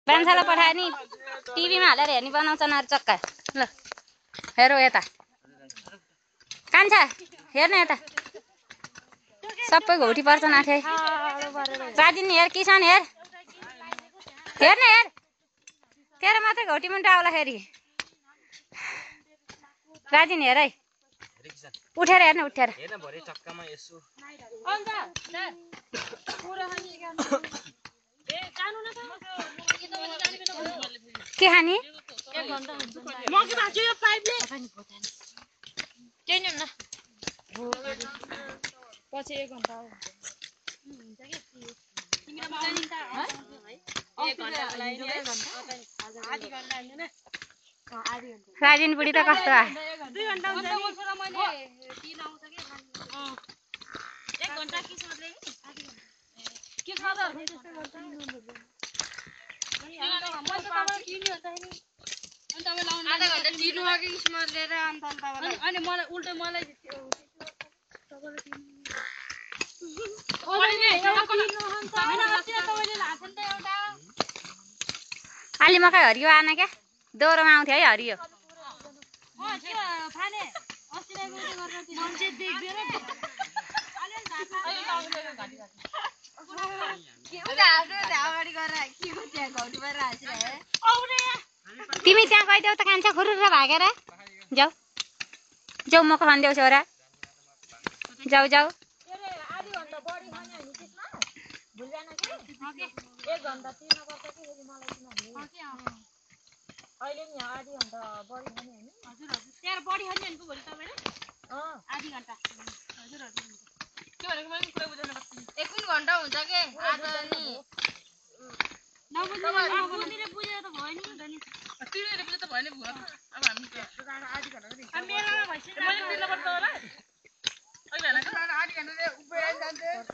भान्साला पठायो नि टिभीमा हालेर हेर्ने बनाउँछ नर चक्का ल हेरौ यता कान्छा हेर्न यता सबै घौटी पर्छ नाथे राजिन हेर किसान हेर हेर्न हेर तेरो मात्रै घौटी मुन्टा आउलाखेरि राजिन हेर है उठेर हेर्न उठेर के खाने पछि 1 घण्टा राजिन बुढी त कस्तो आ 2 घण्टा हुन्छ नि मैले 3 आउँछ के 1 घण्टा के सोध्दै के खादा अनि त्यस्तै गर्छ आधा घण्टा चिर्नु अघि स्मर लिएर अनि तपाईलाई अनि मलाई उल्टे मलाई अलि मकै हरियो आएन क्या दोहोरोमा आउँथ्यो है हरियो तिमी त्यहाँ गइदेऊ त कान्छा खुरुर भागेर जाऊ जाऊ मको खान देऊ छोरा जाऊ जाऊ अहिले नि आधी घण्टा बढी खाने हैन हजुर हजुर त्यहाँ बढी खाने हैन भोलि तपाईले आधी घण्टा हजुर हजुर के भनेको मैले कुरा बुझ्न सक्दिन 1 घण्टा हुन्छ के आज नि नबुझ्ने बुझेर त भयो नि तिमीले बुझे त भयो नि अब हामी